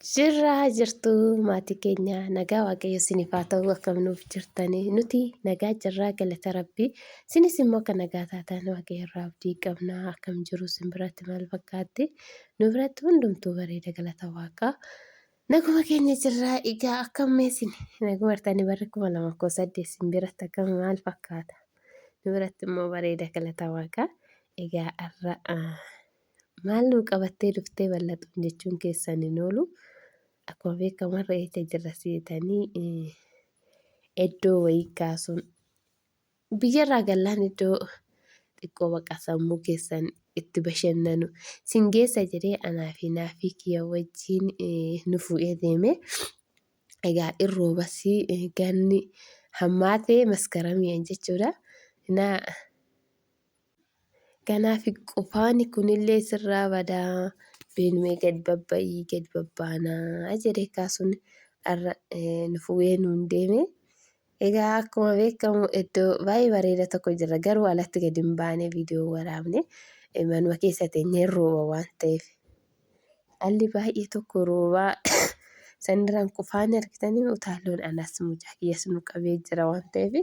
Jirraa jirtu maatii keenya, nagaa Waaqayyo isiniif haa ta'u. Akkam nuuf jirtanii? Nuti nagaa jirraa, galata Rabbii. Isinis immoo akka nagaa taatan Waaqayyo irraa abdii qabna. Akkam jiru isin biratti, maal fakkaatti? Nu biratti hundumtuu bareeda, galata Waaqaa. Naguma keenya jirraa. Egaa akkam mee isin naguma jirtanii? Barri 2018 isin biratti akkam, maal fakkaata? Nu biratti immoo bareeda, galata Waaqaa. Egaa har'a maal nuu qabattee dhuftee bal'atuun jechuun keessan hin oolu. Akkuma beekamu har'a eessa jirra seetanii? Iddoo wayii kaasuun biyyarraa gallaan iddoo xiqqoo baqa sammuu keessan itti bashannanu sin geessa jedhee anaa fi naafii kiyya wajjin nu fuudhee deeme. Egaa irroobasii ganni hammaatee maskaramii jechuudha. Naa Kanaaf qufaani kunillee sirraa badaa, beenumee gad babba'ii gad babbaanaa jedhee kaasuun har'a nu fuudhee nuun deeme. Egaa akkuma beekamu iddoo baay'ee bareeda tokko jirra, garuu alatti gad hin baane, viidiyoo waraabne manuma keessa teenyee, rooba waan ta'eef. Alli baay'ee tokko roobaa sanirraan qufaan argitanii utaalloon anas mucaa kiyyas nu qabee jira waan ta'eef,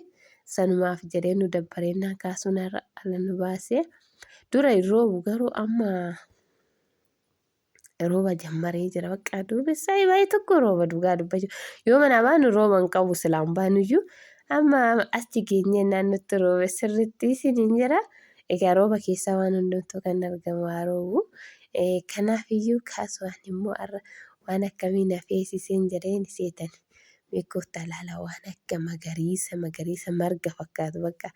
sanumaaf jedhee nu dabbareennaan kaasuun har'a ala nu baasee. Dura hin roobu, garuu amma rooba jammaree jira. Bakka duumessaa baay'ee tokko rooba. Dhugaa dubbachuu yoo manaa baanu rooba hin qabu, silaan baanuyyuu amma achi geenyee naannootti roobe sirriitti isiniin jira. Egaa rooba keessaa waan hundumtuu kan argamu haa roobu. Kanaaf iyyuu kaasuwaan immoo har'a waan akkamii na feesiseen jedheen seetan. Mee koottaa ilaala, waan akka magariisa magariisa marga fakkaatu, bakka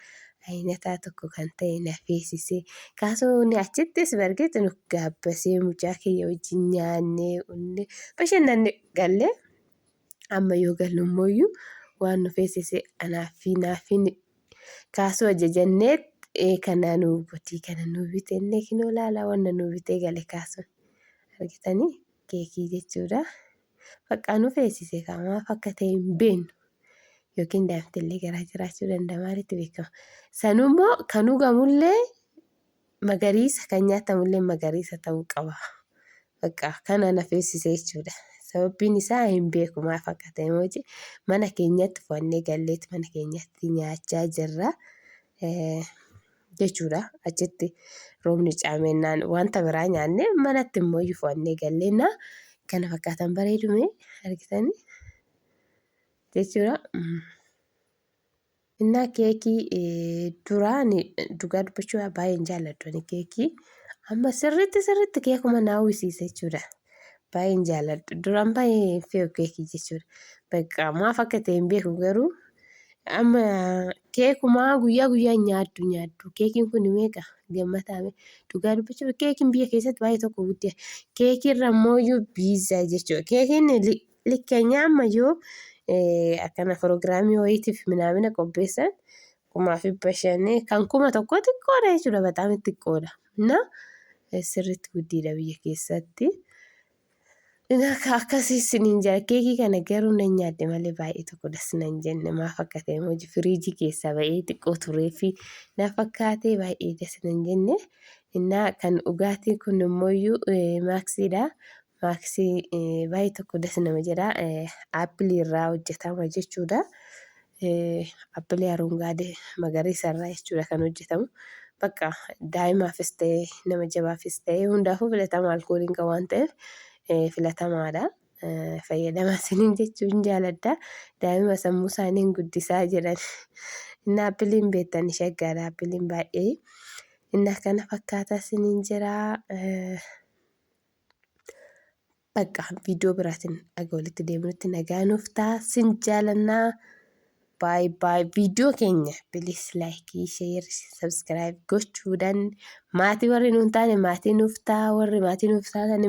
ayinataa tokko kan ta'e na feesisee. Kaasuun achittis bargeetti nu gaabbasee, mucaa kiyya wajjin nyaannee unne bashannanne gallee. Amma yoo gallu immoo waan nu feesise anaa fi naafiin kaasuu ajajannee kana nu botii kana nu bitenne. Kinoo laala, wanna nu bitee gale kaasuun argitanii, keekii jechuudha. Bakka nu feesise maaf akka ta'e hin beeknu. Yookiin daa'imtillee garaa jiraachuu danda'a, maalitti beekama. Sanummoo kan dhugamullee magariisa, kan nyaatamullee magariisa ta'uu qaba. Bakka kana na feesise jechuudha. Sababbiin isaa hin beeku maaf akka ta'e. Mooji mana keenyatti fu'annee galleetti mana keenyatti nyaachaa jirra jechuudha. Achitti roobni caamennaan wanta biraa nyaanne, manatti immoo fu'annee galleennaa kana fakkaatan bareedume argitanii jechuudha. Innaa keekii duraan dhugaa dubbachuu baay'een jaalladhu ani keekii. Amma sirriitti sirriitti keekuma na hawwisiisa jechuudha. Baay'een jaalladhu. Duraan baay'ee hin fe'u keekii jechuudha. Bakka maaf akka ta'e hin beeku, garuu amma keekumaa guyyaa guyyaan nyaaddu nyaaddu. Keekiin kun meeqa gammataame? Dhugaa dubbachuuf keekiin biyya keessatti baay'ee tokko guddaa. Keekiirra immoo biizaa jechuudha. Keekiin likkeenya amma yoo akkana piroogiraamii wayiitiif minaamina qopheessan 5,500, kan 1000 xiqqoodha jechuudha. Bataam xiqqoodha. Na sirriitti guddiidha biyya keessatti. Akkasii isiniin jira. Keekii kana garuu nan nyaadde malee baay'ee tokko das nan jenne. Maaf akka ta'e immoo firiijii keessaa ba'ee xiqqoo turee fi na fakkaatee baay'ee das nan jenne. Innaa kan dhugaatii kun immoo maaksiidha. Maaksii baay'ee tokko das nama jedha. Aappilii irraa hojjetama jechuudha. Aappilii arungaadee magariisa irraa jechuudha kan hojjetamu. Bakka daa'imaafis ta'e nama jabaafis ta'e hundaafuu filatama, alkooliin qabu waan ta'eef filatamaadha. Fayyadamaa isiniin jechuun jaaladha. Daa'ima sammuu isaanii hin guddisaa jedhan. Inni aappiliin beektan shaggaadha. Aappiliin baay'ee. Inni akkana fakkaata isiniin jira. Bakka viidiyoo biraatiin aga walitti deemnutti nagaa nuuf ta'a. Sin jaalannaa. Baay baay. Viidiyoo keenya please like, share, subscribe gochuudhaan maatii warri nuun taane maatii nuuf ta'a. Warri maatii nuuf taatan